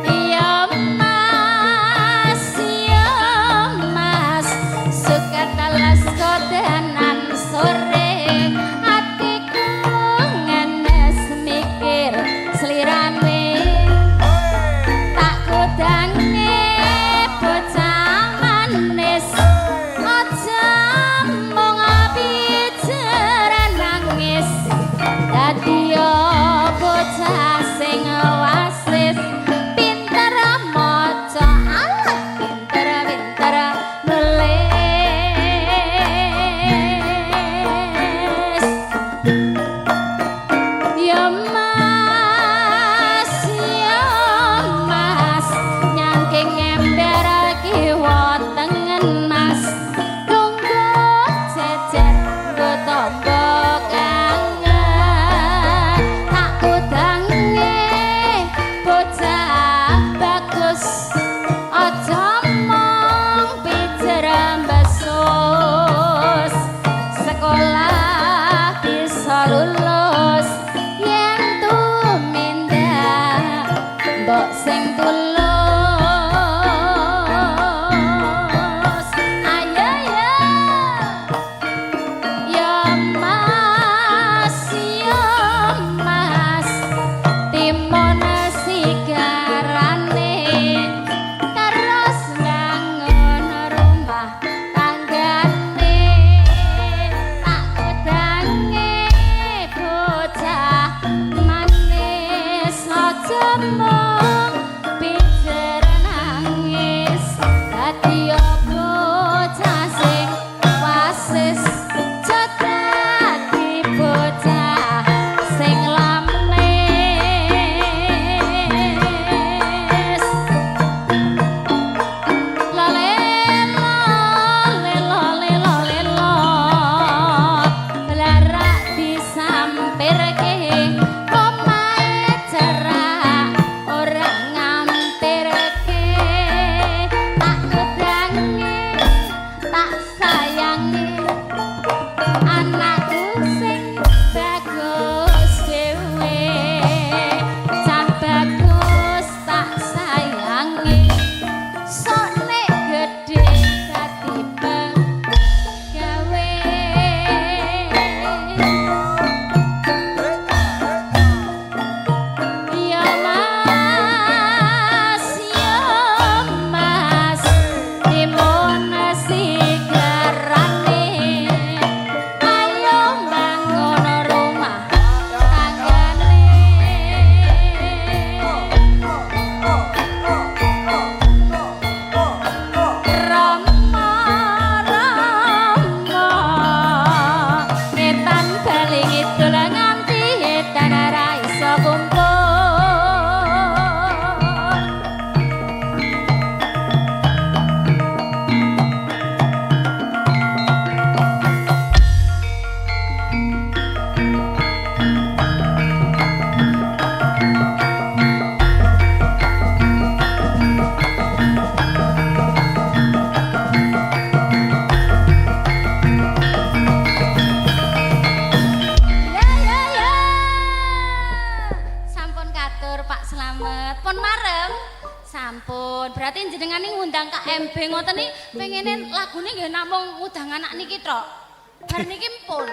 Ya Mas, ya Mas, suka talas kodanan sore, atiku ngenes mikir slirane, tak kudange bocah manis, aja mung pijer nangis, dadi bocah sing wasis, pinter maca, alah pinter-pinter nulis. Ya Mas, ya Mas, nyangking ember kiwa tengen Mas, lungguh jejer nggo tamba kangen, tak udange bocah bagus, aja mung pijer besus, sekolah bisa lulus yen tumindak mbok sing tulus. Ayo ya, ya Mas, ya Mas, timun sigarane, terus bangun rumah tanggane, tak kudange bocah manis, aja mung pijer nangis, dadi bocah sing wasis, aja dadi bocah sing lamis. Lolelo lelo lelo lelo, blarak disampirke, omahe cerak ora ngampirke, tak kudange tak sayangi anakku sing bagus dhewe, cah bagus tak sayangi, sok nek gedhe dadi pegawe. Ya Mas, ya Mas, timun sigarane, ayo bangun rumah tanggane. Rama Rama, ngetan bali ngidul nganti edan ora iso kumpul. Ya ya ya. Sampun katur Pak Slamet. Pun marem. Sampun. Berarti jenengan ini ngundang KMB ngoten iki pengene lagune nggih namung ngundang anak niki tok. Bar niki pun.